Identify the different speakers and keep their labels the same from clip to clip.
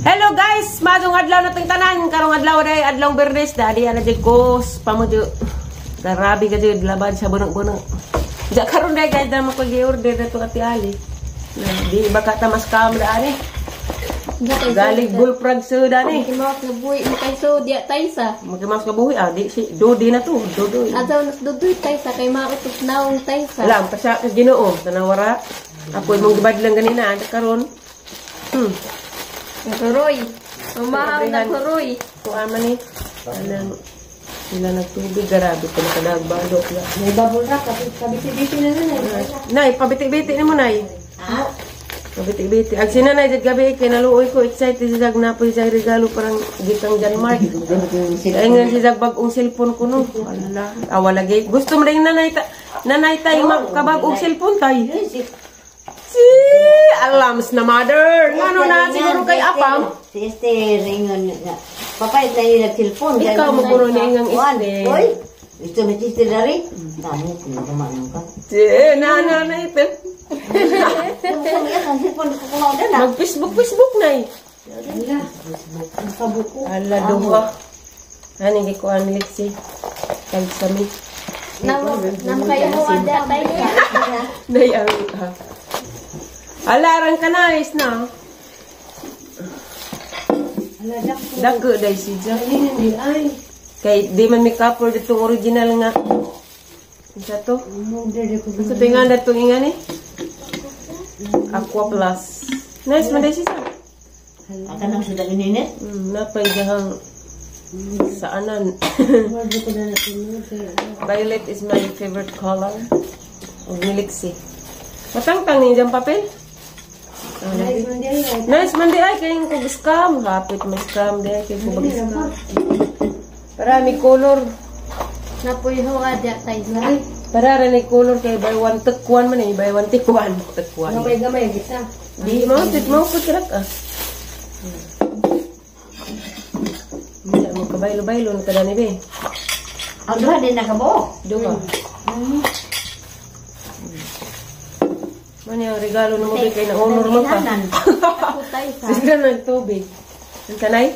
Speaker 1: Hello guys, maayong adlaw natong tanan. Karong adlaw day, adlaw Biyernes, dali ana jud ko pamudyo. Grabe ka jud laban sa bunok-bunok. Ja karon day guys, damo ko gi-order na to Ate Ali. Na di baka ta mas kam da ani. Galing bullfrog sa dani.
Speaker 2: Makimawas nga buhi mo kay so diya taysa.
Speaker 1: Magimas ka buhi ah, di si Dodi na to, Dodoy.
Speaker 2: Asaw nas dudoy taysa kay mautos naong taysa.
Speaker 1: Alam, pasya ka Ginoo, tanawara. Ako imong gibadlang ganina karon.
Speaker 2: Kuroy. Umahaw na kuroy.
Speaker 1: Kuan man ni. Anang sila nagtubig, grabe ko nakadagbalo.
Speaker 3: May bubble wrap, kabiti-biti na na.
Speaker 1: Nay, pabiti-biti ni mo, nay.
Speaker 3: Ha?
Speaker 1: Pabiti-biti. Ag sina nay, dyan gabi, kay naluoy ko, excited si Zag na po siya regalo parang gitang Denmark. Kaya nga si Zag bagong cellphone ko no. Ala, awa lagi. Gusto mo rin nanay, ta, nanay tayo makabagong cellphone tay. Si, alams na mother. Ngano na, siguro kay Apam.
Speaker 3: Si Esther, ingon nga. Papayat na yung nag-cellphone.
Speaker 1: Ikaw, magpuro na ingang Esther.
Speaker 3: Oy, gusto mo si Esther dari? Damo, kumain ka.
Speaker 1: Si, na, na, na, ito. Mag-Facebook, Facebook na eh. Ala, duha. Ano, hindi ko ang liksi. Tagsami.
Speaker 2: Namo namo kayo mo ada taysa.
Speaker 1: Nay, ang... Ala, arang ka na, is na. Dako, day si Jack. Kay, di man may copper ditong original nga. Isa to? Sa tingan na itong ingan eh. Aqua Plus. Nice man day si Sam.
Speaker 3: Akan ang sudah ininit?
Speaker 1: Napay dahang saanan. Violet is my favorite color. Og niliksi. Matangtang ni diyang papel. Nice man di ay kay kung scam, hapit may scam di ay kay kung scam. Para ni color,
Speaker 2: Napoy ho ada taysa.
Speaker 1: Para ra ni color kay buy one take one man eh, buy one take one, take one.
Speaker 3: Gamay-gamay kita.
Speaker 1: Di mo sit mo pud karak ah. Hindi mo kabaylo-baylo na kada ni be.
Speaker 3: Ang duha din nakabuo.
Speaker 1: Duha. Man yung regalo na mo be kay na honor mo pa.
Speaker 2: Ako taysa.
Speaker 1: Sige na tubig. Ang kanay?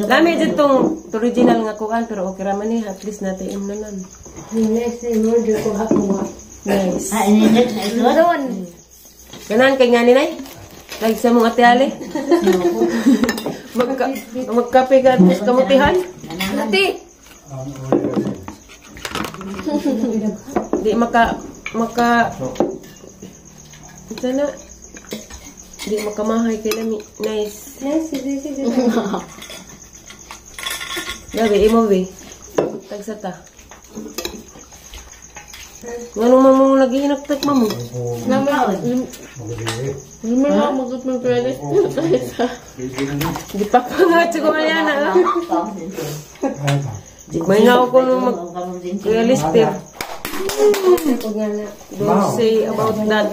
Speaker 1: Lami dyan tong original nga kuan pero okay raman eh. At least natin na lang.
Speaker 3: Nice.
Speaker 1: Nice.
Speaker 3: Ah, ininit na ito.
Speaker 2: Doon.
Speaker 1: Ganan kay nga ni Nay? Like sa mga ate Ali? Magkape ka at kamutihan?
Speaker 2: Ate.
Speaker 1: Di maka sana di makamahay kay lami. Nice.
Speaker 3: Nice, sige.
Speaker 1: Gabi, imo be. Tagsa ta. Nganong mamo nagihinaktak mamo?
Speaker 2: Namo lima magut ng credit taysa.
Speaker 1: Di pa pa nga ko na. May na ako nung mag Kuya Lister. Don't say about that.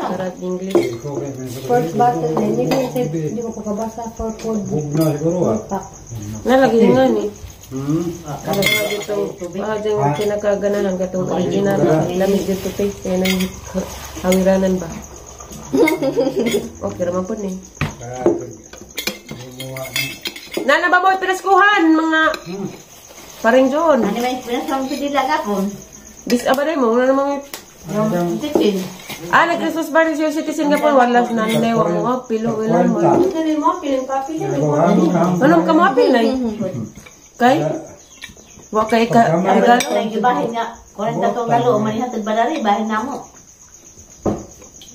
Speaker 1: Karat English.
Speaker 3: First battle na, hindi ko pagkabasa for code.
Speaker 1: Nalagi nga ni. Ano nga dito, dyan pinakaganahan katong original. Lamig dito te, kaya nang hawiranan ba? Okay raman po ni. Nana ba mo pinaskuhan mga paring John?
Speaker 3: Ano may pinaskuhan pidila gapon?
Speaker 1: Bis aba mo, wala namang
Speaker 3: Citizen.
Speaker 1: Ah, nag-Christmas party siya citizen ka po. Wala na nanay, wala mo apil, wala mo. Anong ka mo apil na? Kay? Wa kay ka regalo?
Speaker 3: Thank you, bahin nga. 40 tong galo, manihatag ba dari, bahin na mo.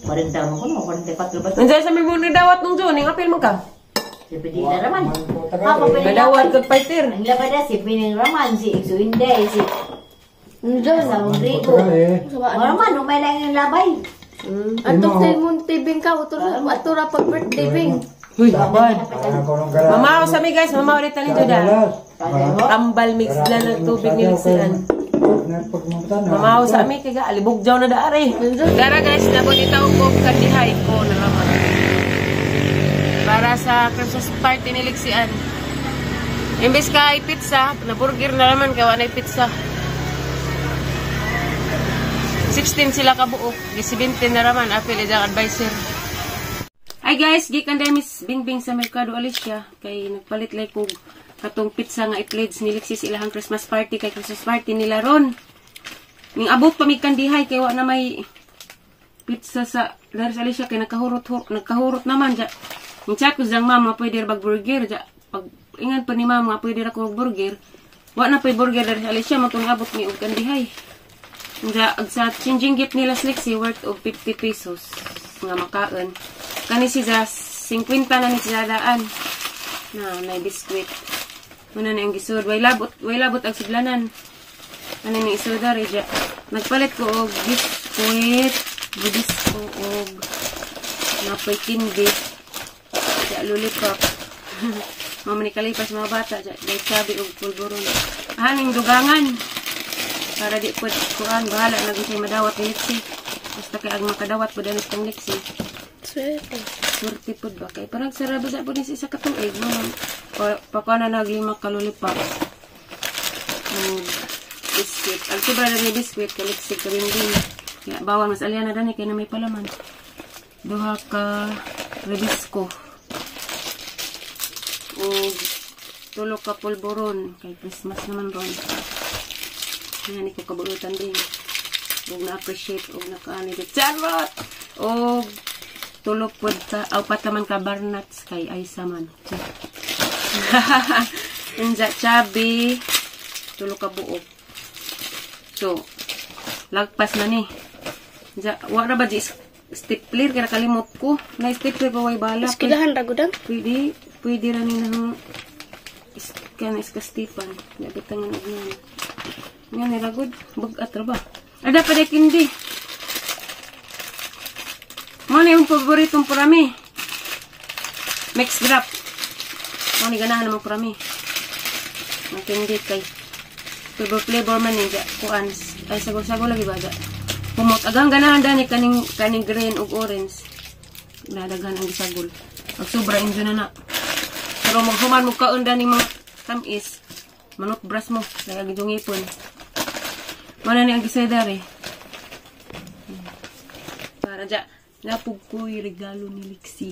Speaker 3: 40 mo ko no, 44 ba?
Speaker 1: Nandiyan sa may muna dawat nung John, yung apil mo ka?
Speaker 3: Si Pidila Raman.
Speaker 1: Kadawat kag fighter.
Speaker 3: Ang labada si Pining Raman, si Ixuinde, si
Speaker 2: Doon.
Speaker 3: sa Rodrigo. Raman, umay lang yung labay.
Speaker 2: Ato sa imong tibing ka, ato ra pag birthday bing.
Speaker 1: Uy, bad. Mamaw sa mi guys, mamaw ulit ni Juda. Tambal mix lang ng tubig ni Lixian. Mamaw sa mi kay alibog jaw na daari. Gara guys, nabonitaw ko kandihay ko na naman. Para sa Christmas party ni Lixian. Imbes ka ay pizza, na burger na naman kay wala pizza. 16 sila kabuok, 17 na raman apil idang advisor. Hi guys, gikan dai Miss Bingbing sa Merkado Alicia kay nagpalit lay kog katong pizza nga itleds ni Lexis ilahang Christmas party kay Christmas party nila ron. Ning abot pa mi kandihay kay wa na may pizza sa dari sa Alicia kay nagkahurot naman ja. Ning chat ko sang mama pwede ra bag burger ja. Pag ingan pa ni mama pwede ra ko burger. Wa na pay burger dari sa Alicia matong abot mi og kandihay. Nga ag sa changing gift nila sa Lexi worth of 50 pesos nga makaon. Kani si Zas, 50 na ni siya daan. Na, may biskwit. Muna na yung gisod. Way labot ang sudlanan. Ano ni isoda, Reja. Nagpalit ko og biskwit. Budisko og napoy kindi. Ja, lollipop. Mama ni kalipas mga bata. Ja, dahil sabi og pulburon. Ahaning dugangan. Para di po kuan. Bahala na gusto madawat ni Lexi. Basta kay ang makadawat po dalit kang Lexi.
Speaker 2: Swerte.
Speaker 1: Swerte po ba? Kay parang sarado sa po ni sa katuig. Pakuha na naglima ka lollipop. Biscuit. Ang sobra na may biscuit. Kaliksik ka rin din. Kaya bawal mas alyan na dani. Kaya na may palaman. Duha ka rebisco. O tulo ka pulboron. Kay Christmas naman ron. Yan ko kabulutan din. Og na-appreciate. Og nakaani. Charot! Og tulo pod ka, aw pataman ka barnats kay Aisa man. Inja chabi, tulo ka buok. So, lagpas na ni. Inja, wa ra ba di stapler kay nakalimot ko. Na stapler pa way bala.
Speaker 2: Eskilahan ra gud.
Speaker 1: Pwede, pwede ra ni nang kan iskastipan. Dapat tangan og nan. Nga ni ra gud, bug-at ra ba? Ada pa kindi. Mo ni yung paboritong purami. Mixed grap. Mo ni ganahan naman purami. Matindi kay flavor flavor man ni kuan. Ay sago-sago lagi ba ja. Pumot agang ganahan dani kaning kaning green ug orange. Nadaghan ang gisagol. Pag sobra injo na na. Pero maghuman mo kaon dani mga tamis, manok bras mo kay ag ngipon. Mo na ni ang gisedar eh. Para ja napug ko'y regalo ni Lexi.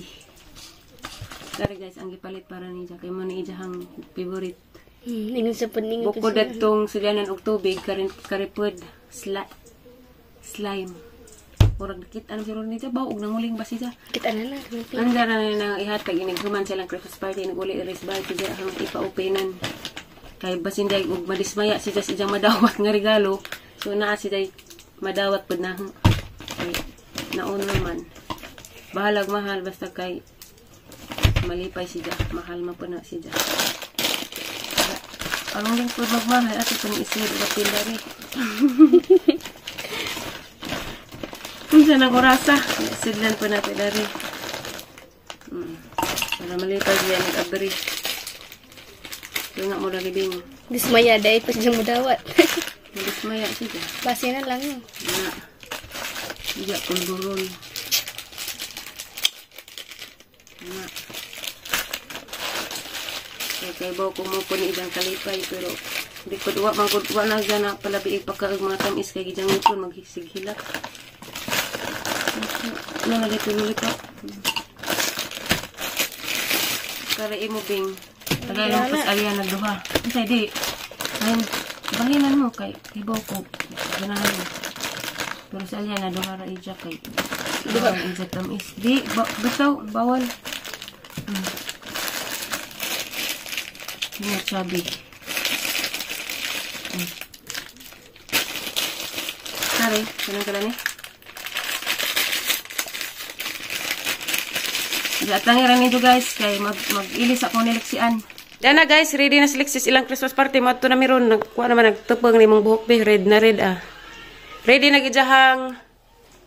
Speaker 1: Sorry guys, ang gipalit para ni Jack. Kay mo ni ijahang favorite.
Speaker 2: Ingon sa paningon.
Speaker 1: Bukod datong sudyanan og tubig, karipod, slime. Murag nakita na siguro nito. Baw, og nanguling ba siya?
Speaker 2: Kita na na.
Speaker 1: Anda na na ihatag. Inighuman silang Christmas party. Naguli iris ba? Siya ang ipa-openan. Kay basin day, og madismaya siya sa ijang madawat nga regalo. So naa siya madawat pud na. Kay nauna man. Bahalag mahal basta kay malipay siya. Mahal man po na siya. Anong lingkod magmahal? Ato itong isir. Rapila rin. Unsa nang orasa? Sidlan po natin dari. Para malipay siya nag-abri. Kaya nga mo lagi din.
Speaker 2: Dismaya dahil pa siya mudawat.
Speaker 1: Dismaya siya.
Speaker 2: Base na lang yun.
Speaker 1: Na. Iya, pulburon. Na. Kaya kay baw kumupo ni idang kalipay pero di ko duwa man ko duwa na dyan na palabi ipakaag mga tamis kay gijang ngipon magsighilak. Ano na dito pa? Kara imo bing. Tagay lang pas alyan nagduha. Unsay di? Ayun, bahinan mo kay baw ko ganahan mo. Pero sa alyan na duha ra ija kay duha ija tamis. Di bitaw bawal. Nga chubby. Kare, kanang kala ni. Atangiran ninyo guys kay mag-ilis ako ni Lexian. Dana guys, ready na si Lexis ilang Christmas party madto na miron nagkuha naman nagtupang ni mong buhok be red na red ah. Ready na gidjahang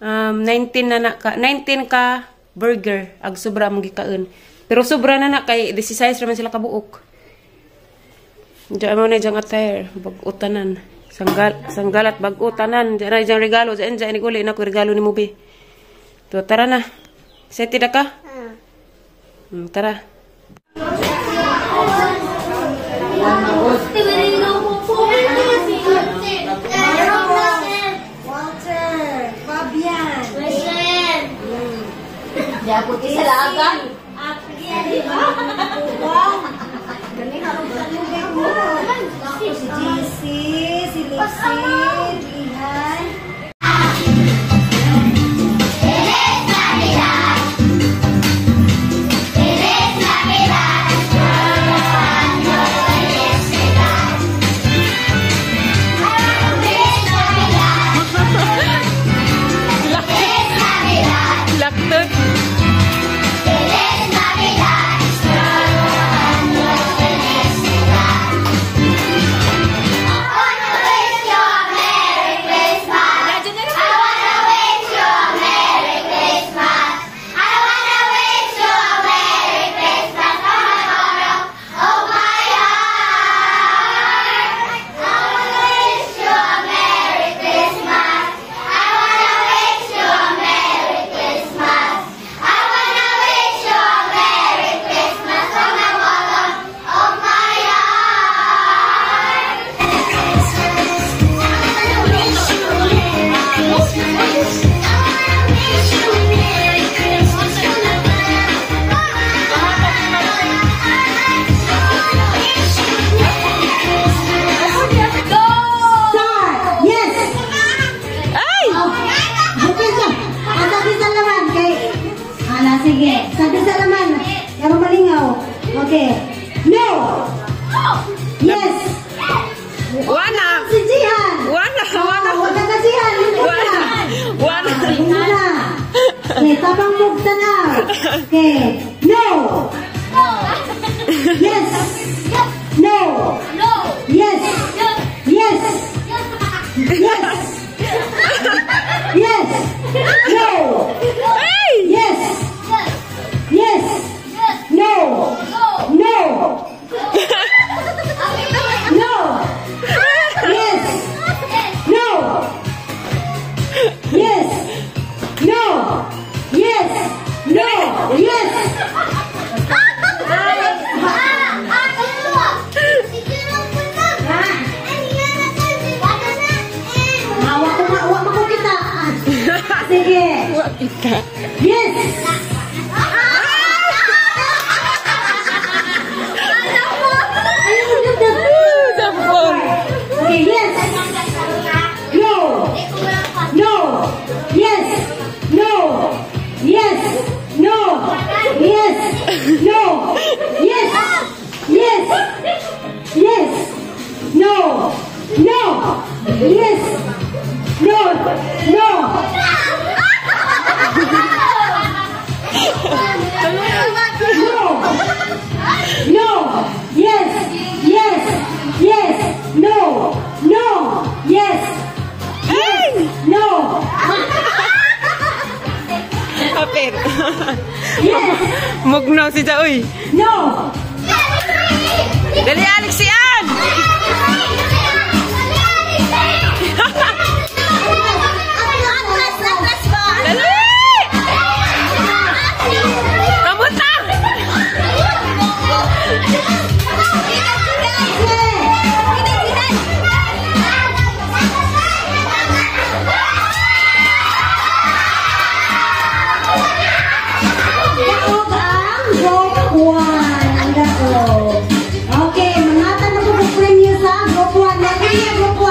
Speaker 1: 19 na na ka 19 ka burger ag sobra mong gikaon. Pero sobra na na kay 16 raman sila kabuok. Diyan mo na diyang attire, bag-utanan. Sanggalat bag-utanan. Diyan na diyang regalo, diyan diyan uli na ko regalo ni mo be. To tara na. Excited na ka? Tara.
Speaker 4: Walter, Fabian.
Speaker 2: Diapot isa laagan.
Speaker 4: Si GC, si Lixie, Lihan. Sige, sabi sa laman, pero malingaw. Okay. No! Yes!
Speaker 1: Wala!
Speaker 4: Si Jihan!
Speaker 1: Wala! Wala!
Speaker 4: Wala ka, Jihan!
Speaker 1: Wala! Wala!
Speaker 4: Wala! Okay, tabang mugtanaw. Okay. No! Yes! No! Yes! Yes! Yes! Yes! No! Yes! Yes! No! No! No! Yes! No! Yes! No! Yes! No! Yes! Sige. Yes! Okay, yes! No! No! Yes! No! Yes! No! Yes! No! Yes! Yes! Yes! No! No! Yes! No! No! No! No! Yes! Yes! Yes! No! No! Yes! Yes! No!
Speaker 1: Apir.
Speaker 4: Yes!
Speaker 1: Mugnaw si Jaoy.
Speaker 4: No!
Speaker 1: Dali, Alexian! Dali! Kamuta!
Speaker 4: Daog ang group 1. Ang daog. Okay, mangata na po kong premyo sa group 1. Natin niya group 1.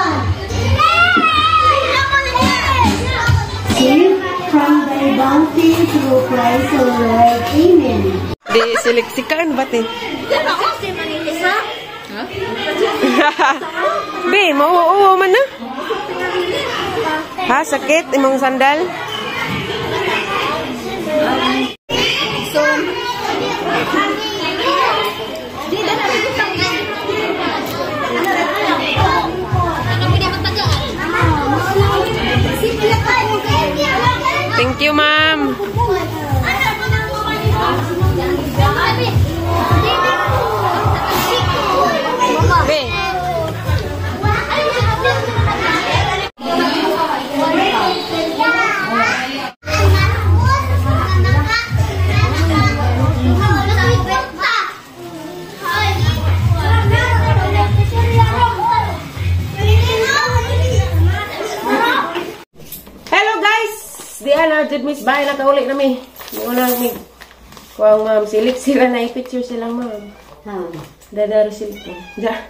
Speaker 4: Save from thy bounty through Christ our Lord. Amen.
Speaker 1: Di siliksikan ba te? Be, mauuo man na. Ha, sakit imong sandal? Thank you, ma'am. Be. Hello guys! Di ana jud miss bay nakauli nami. Una mig kuang ma'am, silik sila na i-picture silang ma'am.
Speaker 4: Ha.
Speaker 1: Dadaro cellphone. Ja.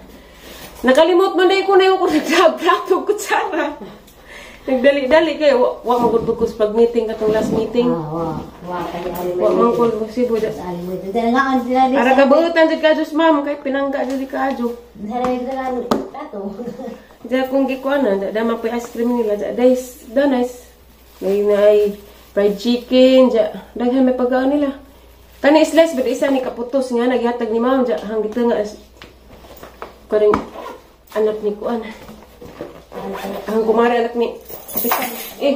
Speaker 1: Nakalimot man dai ko na yung ko nagplato kutsara. Nagdali-dali kayo. Wa magud ko pag meeting katong last meeting.
Speaker 4: Ah, wa. Wa kay ali
Speaker 1: Wa man ko musibo ja.
Speaker 4: Ali mo. Dili nga ang dili.
Speaker 1: Para kabuutan jud ka Diyos ma'am kay pinangga jud ka adyo.
Speaker 4: Dili nga plato.
Speaker 1: Diya kung gikuan na, da dama pa ice cream nila. Da dais, da nice. May naay fried chicken, ja daghan may pagkaon nila. Kani slice but isa ni kaputos nga naghatag ni ma'am ja hang gito nga kaning anak ni kuan. Ang kumare anak ni kapitan. Eh.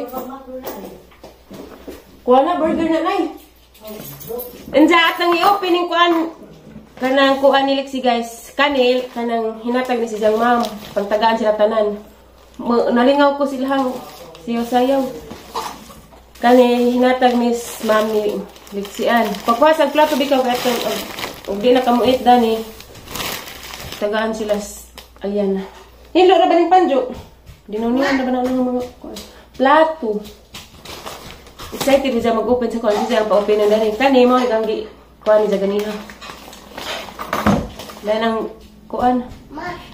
Speaker 1: Kuha na burger na nay. Anja at nang i-open yung kuan kanang kuan ni Lexi guys. Kanil kanang hinatag ni siyang ma'am pangtagaan sila tanan. Nalingaw ko silahang siyo sayaw. Kani hinatag ni ma'am ni Lexian. Pagkuha sa plato bikaw kay atong og di na kamuit dani. Tagaan sila ayan. Hilo ra ba ning panjo? Dinunian ra ba na ang mga kuan? Plato. Excited siya mag-open sa kuan siya ang pa-open na dani. Kani mo ang gi kuan ni ganina. Dahil ang kuan.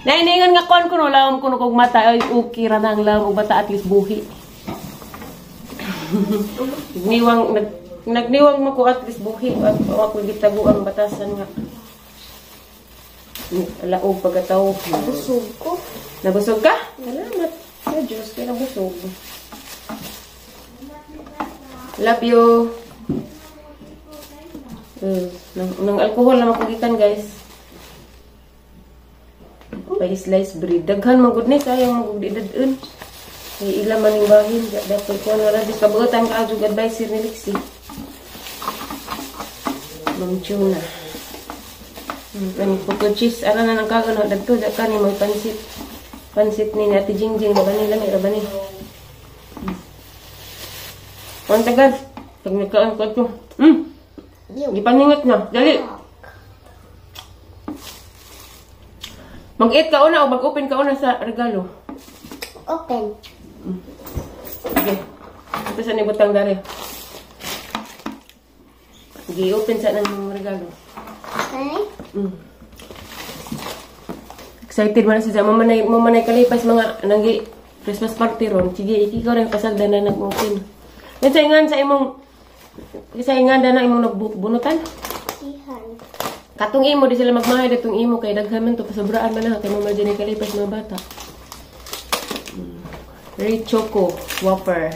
Speaker 1: Nainingan nga kuan kuno lawom kuno kog mata ay okay ra na ang lawom og bata at least buhi. Nagniwang nagniwang mo ko at least buhi at ako gitago ang batasan nga. Laog pagkataw.
Speaker 2: Busog ko.
Speaker 1: Nabusog ka? Salamat. Sa Diyos, kaya nabusog. Love you. Nang alkohol na makugikan guys. Pay slice bread. Daghan man gud ni sayang man gud idadun. Kay ila man ning bahin dapat ko na ra dis kabuotan ka jud advisor ni Lexi. Ma'am Chuna. Kani puto cheese ara na nang kagon dagto da kani may pansit. Pansit ni Ate Jingjing ba ni lami ra ba ni. Kon tagad. Pag nagkaan ko ito. Gipaningot na. Dali. Mag-eat ka una o mag-open ka una sa regalo?
Speaker 2: Open.
Speaker 1: Sige. Ito sa nibutang dari. Sige, open sa ng regalo.
Speaker 2: Okay.
Speaker 1: Excited man siya. Mamanay kalipas mga nanggi Christmas party ron. Sige, ikaw rin pasagda na nag-open. Yan sa ingan sa imong sa ingan na imong nagbunutan.
Speaker 2: Ihan.
Speaker 1: Katong imo di sila magmahay datong imo kay daghan man to pasobraan man na kay mama dyan kalipas mga bata. Ray Choco Whopper.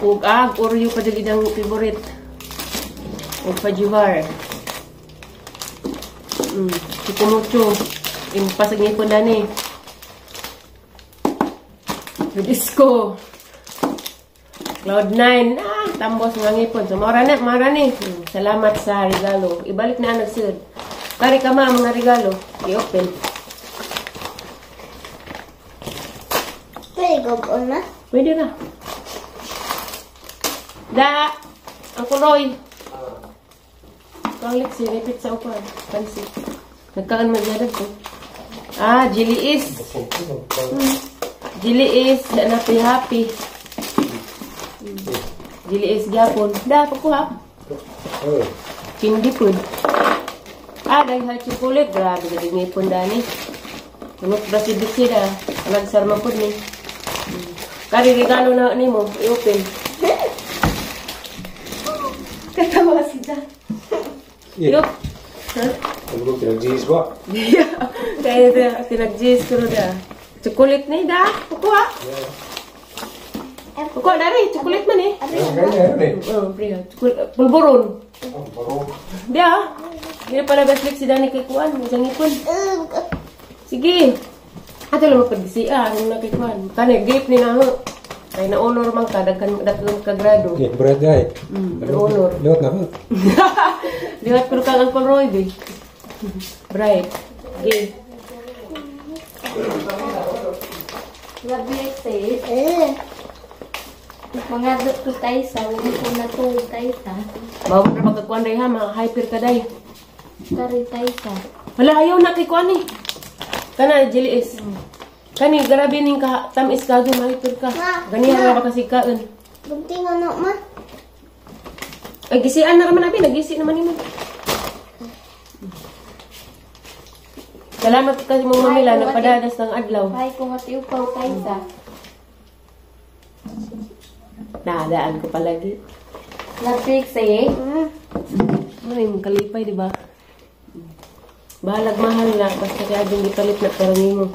Speaker 1: Ug ag Oreo pa jud idang favorite. Ug pajibar. Chikumucho. Impasag ngipon dani. Disco. Cloud 9. Ah, tambos nga ngipon. So, mara na, mara ni. Salamat sa regalo. Ibalik na ang sir. Kari ka ma, mga regalo. I-open.
Speaker 2: Pwede go na?
Speaker 1: Pwede na. Da! Ang kuloy. Kang Lexi, repeat sa upan. Pansit. Nagkaan magyadag ko. Ah, Jilly is. Jilly is. Happy, happy. Jilly is gyapon. Da, pagkuha. Candy food. Ah, dahil chocolate. Grabe, gabi ngipon dani. Ano ba si Dixie da? Nagsarma po ni. Kari regalo na ni mo. I-open. Katawa si Da.
Speaker 5: Yeah.
Speaker 1: Yup. Huh?
Speaker 5: Ano ko pinag-gis ba?
Speaker 1: Yeah. Kaya tinag-gis ko da. Chocolate ni da. Kukuha. Kukuha dari. Chocolate man eh.
Speaker 5: Kaya eh.
Speaker 1: Oh, pre. Chocolate. Pulburon.
Speaker 5: Baro.
Speaker 1: Di ah. Hindi pala best si Dani kay Kuan. Isang ipon. Sige. Ato lang magpagdisiya. Anong na kay Kuan. Kani, gift ni na ho. Ay, na-honor man ka. Dagkan ka grado.
Speaker 5: Yeah, bread guy.
Speaker 1: Na-honor.
Speaker 5: Liwat na ko.
Speaker 1: Liwat ko kang Uncle Roy, be. Bright. Gay.
Speaker 2: Love you, sis. Mga ko tayo sa, huwag ko na to tayo sa.
Speaker 1: Bawal na magkakuan day ha, mga hyper ka day.
Speaker 2: Kari tayo sa.
Speaker 1: Wala, ayaw na kay kuan eh. Kana, Jelly is. Kani, grabe ning ka, tamis ka, hyper ka. Ganihan nga ba kasi kaon.
Speaker 2: Bunting ano ma?
Speaker 1: Ay, gisian na raman abi, nagisi naman nimo. Salamat kasi mong mamila nagpadadas ng adlaw.
Speaker 2: Ay, kung matiupaw kaysa.
Speaker 1: Naadaan ko palagi.
Speaker 2: Nag-fix eh.
Speaker 1: Ano yung kalipay, di ba? Bahalag mahal na, basta kaya din gipalit na pero nimo.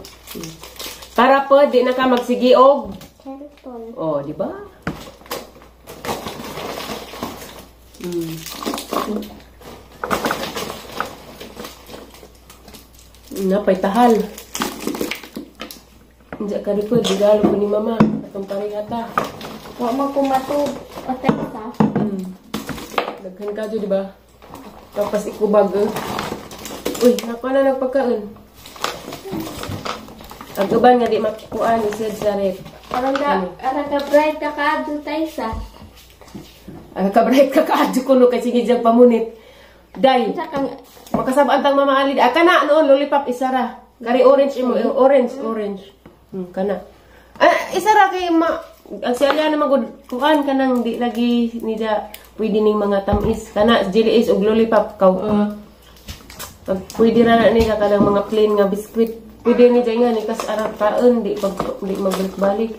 Speaker 1: Para po, di na ka magsigiog.
Speaker 2: Cellphone.
Speaker 1: Oh, di ba? Napay tahal. Diya ka rin po, regalo ko ni mama. Atong parehata.
Speaker 2: Wa man ko matug. Atay sa.
Speaker 1: Daghan ka di ba? Tapos ikubag. Eh. Uy, nako na nagpagkaon. Ang uban nga di makuan isod sa rep.
Speaker 2: Arang ka bright ka kaadto tay sa.
Speaker 1: Ang ka-bright ka kaadto kuno kay sige diyang pamunit. Day. Makasabaan tang mama Ali. Ah, kana noon lollipop isara. Gari orange imo, orange, orange. Kana. Ah, isara kay ma ang si Aliana magud kuan kanang di lagi nida pwede ning mga tamis. Kana jelly is og lollipop kaw. Pag pwede ra na nila kanang mga plain nga biskwit. Pwede ni dyan nga ni kas arang taon di pag di magbalik-balik.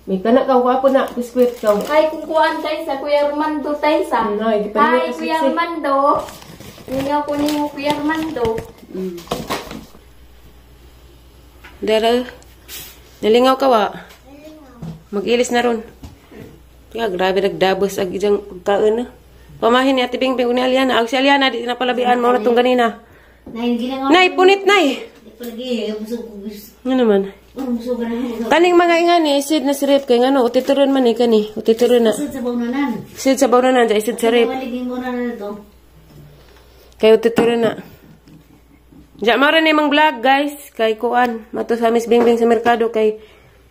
Speaker 1: May kana kaw gwapo na biskwit kaw.
Speaker 2: Ay kung kuan tay sa Kuya Armando tay sa.
Speaker 1: Ay,
Speaker 2: Hi Kuya Armando. Ningaw ko nimo Kuya Armando.
Speaker 1: Dara. Nalingaw ka wa? Mag-ilis na ron. Ya, grabe nagdabos ag ijang pagkaon na. Pamahin ni Ate Bingbing ni Aliana. Ag si Aliana di na palabian mao na tong ganina. Nay, punit nay. Ano naman? Kaning mga ingani, isid na si rep kay ngano utituron man ni kani, utituron na.
Speaker 3: Isid sa bawnanan.
Speaker 1: Isid sa bawnanan, isid sa rep. Kay utituron na. Diya mao ni mang vlog guys, kay kuan, mato sa Miss Bingbing sa merkado kay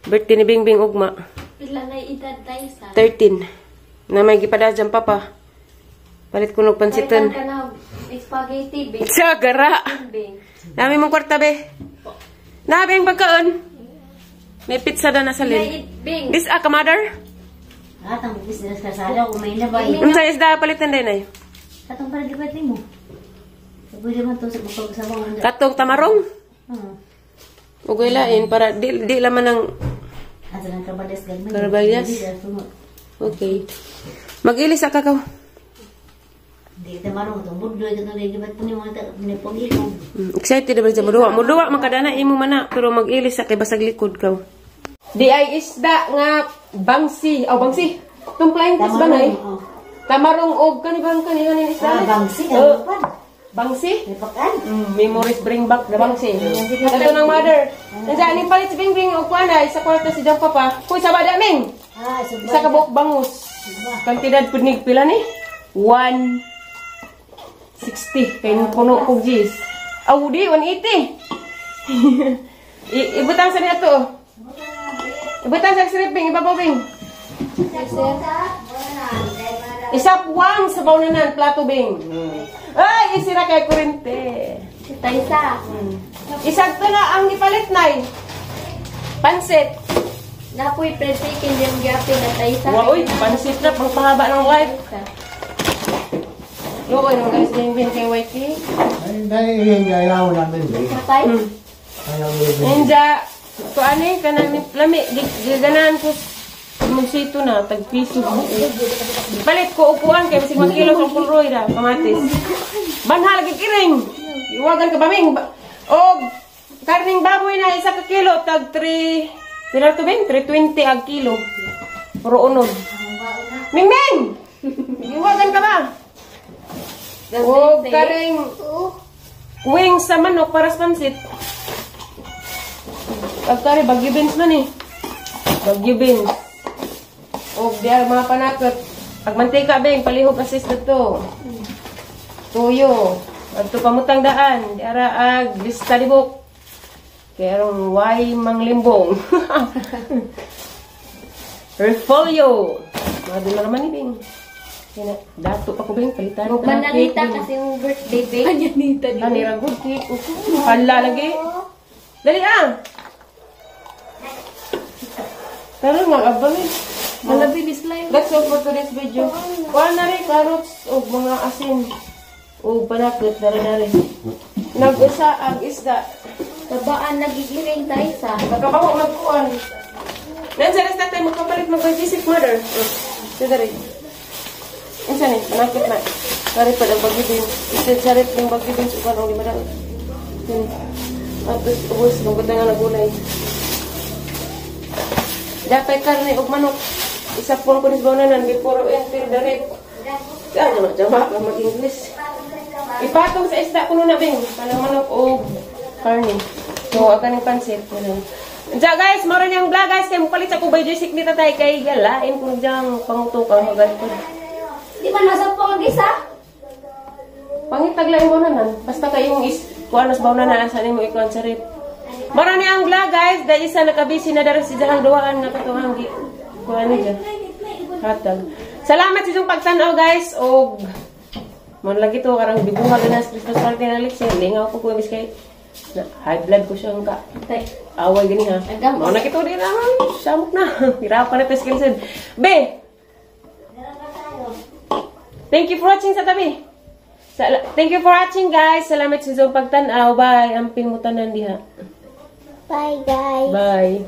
Speaker 1: birthday ni Bingbing ugma.
Speaker 2: Pila na edad tay sa?
Speaker 1: 13. Na may gipadas dyan papa. Palit ko nog pansitan.
Speaker 2: Palitan ka na spaghetti bing.
Speaker 1: Sa gara.
Speaker 2: Bing.
Speaker 1: Nami mong kwarta be. Nabi ang pagkaon. May pizza na nasa lin.
Speaker 2: Bing.
Speaker 1: This a ka mother?
Speaker 3: Ah, tang business ka sala kumain na ba?
Speaker 1: Unsa isda palitan din ay?
Speaker 3: Katong para gipat nimo. Pwede man to sa pagsabaw.
Speaker 1: Katong tamarong? Ugay lain para di laman ng
Speaker 3: Asa ng Carballes gagmay.
Speaker 1: Carballes? Okay. Mag-ilis ka kaw.
Speaker 3: Di tamarong tong budloy katong gipat nimo ni pag-ilog.
Speaker 1: Excited ba siya muduwa? Muduwa man kadana imo man na pero mag-ilis sa kay basag likod kaw. Di ay isda nga bangsi. Aw bangsi. Tong flying fish ba nay? Tamarong og kani bang kani kaning isda?
Speaker 3: Ah, bangsi
Speaker 1: kan. Bangsi? Memories bring back the bangsi. Ito ng mother. Nandiyan, aning palit si Bingbing o kuan ay sa kwarta si Jang Papa. Kuy sa bada Ming. Isa ka buok bangus. Kantidad pud nig pila ni? 160 kay puno kog gis. Aw di 180. Ibutang sa niya to. Ibutang sa sriping ibabaw Bing. Isa puwang sa bawnanan plato Bing. Ay, isira kay kurente.
Speaker 2: Taysa.
Speaker 1: Isagto na ang gipalit nay. Pansit.
Speaker 2: Napoy fried chicken yung gyapin na taysa.
Speaker 1: Wa oy, pansit na pangpahaba ng life. Luoy naman guys yung bin kay Whitey.
Speaker 5: Ay, ayaw namin.
Speaker 2: Matay.
Speaker 1: Ninja, to ani kanang lami giganahan ko magsito na tag piso. Palit ko upuan kay bisig magkilo sa pulroy ra kamatis. Banha lagi kiring. Iwagan ka baming. Og karning baboy na isa ka kilo tag 3 pila to bing 320 ag kilo. Puro unod. Mingming. Iwagan ka ba? Og karing wings sa manok para sa pansit. Pagkari Bagyo beans man eh. Bagyo beans. Og diar mga panakot. Pag mantika beng palihog assist dito. Tuyo. Adto pamutang daan. Diara ag lista libok. Kay aron way manglimbong. Refolio. Madula naman ni Bing. Kaya dato pa ko Bing palitan.
Speaker 2: Mananita kasi yung birthday bing. Mananita
Speaker 1: din. Ani ra good cake. Hala lagi. Dali ah. Tara nga abang eh.
Speaker 2: Malabilis lang.
Speaker 1: That's all for today's video. Kuha na rin, carrots o mga asin. O panakot, dara-dara. Nag-usa ang isda.
Speaker 2: Tabaan nagigiring tayo sa.
Speaker 1: Nagkabaho magkuhan. Nansa rin tatay, magkapalit mag-visit mother. Oh, sa dara. Unsa ni? Panakot na. Sorry pa ang bagibin. Isa charit ng bagibin sa kuhan o lima daw. Yan. Tapos ubos, magbutang nga na gulay. Dapat karne og manok. Isa po ko ni before enter the rep. Kaya naman, jama ka mag-English. Ipatong sa isda kuno na bing. Kanang manok o karne. So, ang kaning pansit. Ganun. Diya guys, maro niyang vlog guys. Kaya mupalit sa kubay Jessic ni tatay kay galain ko diyang pangutok ang hagal ko.
Speaker 2: Di ba nasa po ang isa?
Speaker 1: Pangitaglain mo na nan. Basta kayong is kuan mas baw na na asa nimo ikuan sa rep. Maro ni ang vlog guys, dahil isa nakabisi na dara si diyang duwaan nga katuhang gi kuan ni diyan. Hatag. Salamat sa inyong pagtan-aw guys og mon lagi to karang bibuha na sa Christmas party ng Alexia. Lingaw ko ko kay na high blood ko siyang ka. Away gani ha. Mao na kito di na samok na. Hirapan na skills. Be. Thank you for watching sa tabi. Thank you for watching guys. Salamat sa inyong pagtan-aw. Bye. Amping mo tanan diha.
Speaker 2: Bye guys.
Speaker 1: Bye.